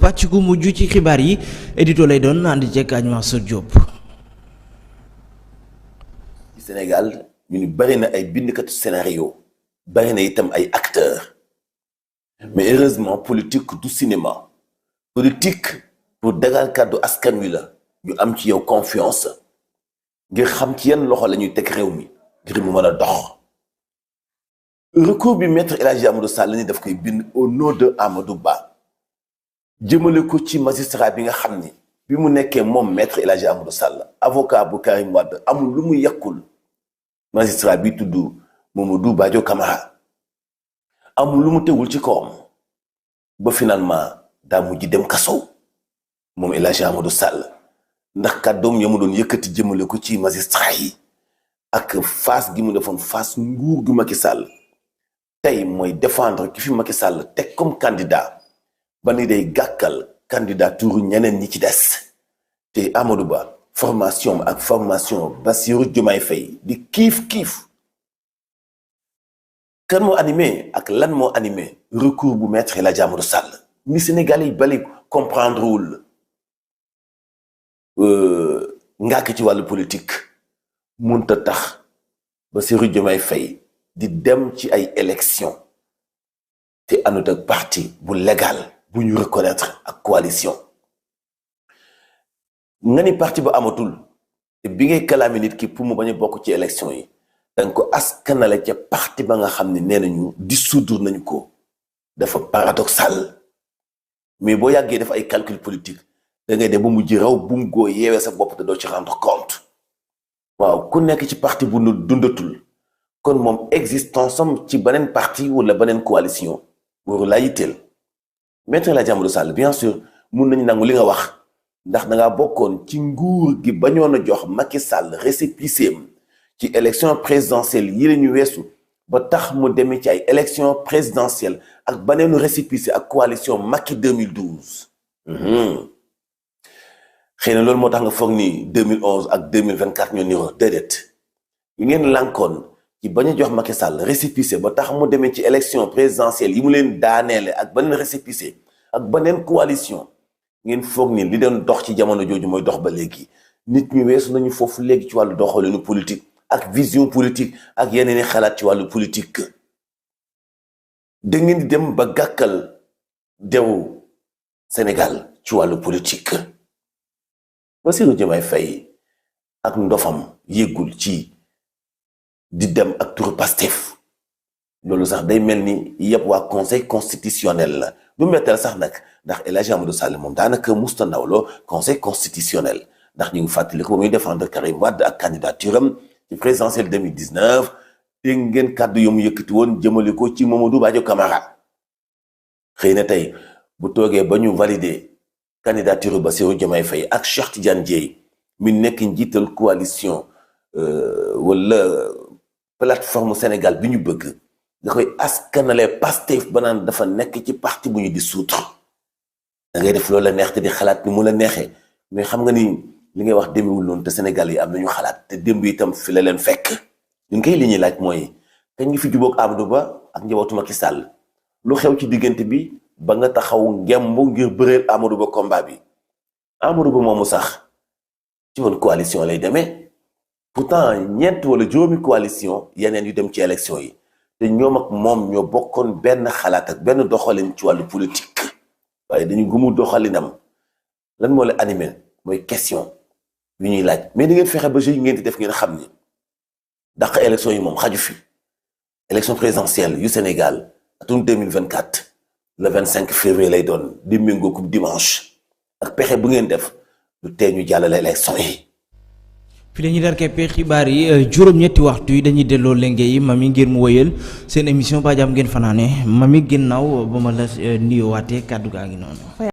pàcc gu mujj ci xibaar yi édito lay doon ànd ceeg Mansour Diop. ci Sénégal ñu bari na ay bindkatu scénario bari na itam ay acteurs mais heureusement politique du cinéma politique pour dagal kàddu askan wi la ñu am ci yow confiance ngir xam ci yan loxo la ñuy teg réew mi ngir mu mën a dox. recours bi maître El Hadji Amadou Sall ni daf koy bind au nom de Amadou Ba jëmale ko ci magistrat bi nga xam ni bi mu nekkee moom maître El Hadji Amadou Sall avocat bu Karim Wade amul lu mu yàqul magistrat bi tudd Mamadou Badio Camara amul lu mu tegul ci kawam ba finalement daa mujj dem kaso moom El Hadji Amadou Sall ndax kàddoom ya mu doon yëkkati jëmale ko ci magistrat yi ak face gi mu defoon face nguur gu Macky Sall tey mooy défendre ki fi Macky Sall teg comme candidat ba ni day gàkkal candidature ñeneen ñi ci des te Amadou Ba formation ak formation Bassirou Diomaye Faye di kiif kan moo animé ak lan moo animé recours bu maître El Hadji Amadou Sall mi Sénégal yi bali comprendre wul ngàkk ci wàllu politique munta tax Bassirou Diomaye Faye di dem ci ay élection te àndut ak parti bu légal bu ñu reconnaître ak coalition nga ni parti ba amatul te bi ngay kalaami nit ki pour mu bañ a bokk ci élection yi danga ko askanale ca parti ba nga xam ne nee nañu dissoudre nañu ko dafa paradoxal mais boo yàggee def ay calcul politique da ngay dem ba mujj raw bum goo yeewee sa bopp te doo ci rendre compte waaw ku nekk ci parti bu dundatul kon moom existence am ci beneen parti wala beneen coalition waru laa yitteel maître El Hadji Amadou Sall bien sûr mun nañu nangu li nga wax ndax da ngaa bokkoon ci nguur gi bañoon a jox Macky Sall récépissé ci élection présidentielle yi la ñu weesu ba tax mu demee ci ay élection présidentielle ak baneenu récépissé ak coalition Macky 2012 xëy na loolu moo tax nga foog ni 2011 ak 2024 ñoo niroo déedéet yi ngeen lànkoon ci bañ a jox Macky Sall récépissé ba tax mu demee ci élection présidentielle yi mu leen daaneele ak beneen récépissé ak beneen coalition ngeen foog ni li doon dox ci jamono jooju mooy dox ba léegi nit ñu weesu nañu foofu léegi ci wàllu doxalinu politique ak vision politique ak yeneen i xalaat ci wàllu politique da ngeen di dem ba gàkkal dewu Sénégal ci wàllu politique Bassirou Diomaye Faye ak ndofam yéggul ci di dem ak turu Pastef loolu sax day mel ni yëpp waa conseil constitutionnel la du metteel sax nag ndax El Hadji Amadou Sall moom daanaka musta ndawloo conseil constitutionnel ndax ñu ngi fàttali ko ba muy défendre Karim Wade ak candidature am ci présidentielle 2019 dégg ngeen kàddu yu mu yëkkati woon jëmale ko ci Mamadou Badio Camara xëy na tey bu toogee ba ñu valider candidature Bassirou Diomaye Faye ak Cheikh Tidiane Dièye mi nekk njiital coalition wala plateforme Sénégal bi ñu bëgg nga koy askanale Pastef ba naan dafa nekk ci parti bu ñu di suutre da ngay def loolu la neex te di xalaat ni mu la neexee mais xam nga ni li ngay wax demewul noonu te Sénégal yi am nañu xalaat te démb itam fi la leen fekk ñun koy li ñuy laaj mooy kañ ngi fi jubóog Amadou Ba ak njabootu Macky Sall lu xew ci diggante bi ba nga taxaw ngemb ngir bëreel Amadou Ba combat bi Amadou Ba moomu sax ci woon coalition lay demee pourtant ñeent wala juróomi coalition yeneen yu dem ci élection yi te ñoom ak moom ñoo bokkoon benn xalaat ak benn doxalin ci wàllu politique waaye dañu gëmu doxalinam lan moo la animé mooy question yu ñuy laaj mais di ngeen fexe ba jeu yi ngeen di def ngeen xam ni dàq élection yi moom xaju fi élection présidentielle yu Sénégal atum 2024 le 25 février lay doon di méngoo coupe dimanche ak pexe bu ngeen def du tee ñu jàllale élection yi. fi la ñuy dar keppe xibaar yi juróom-ñetti waxtu yi dañuy delloo lenge yi mami ngir mu wëyal seen émission ba jàmm ngeen fanaane mami ginnaaw ba ma la nuyoowaatee kàddu gaa ngi noonu.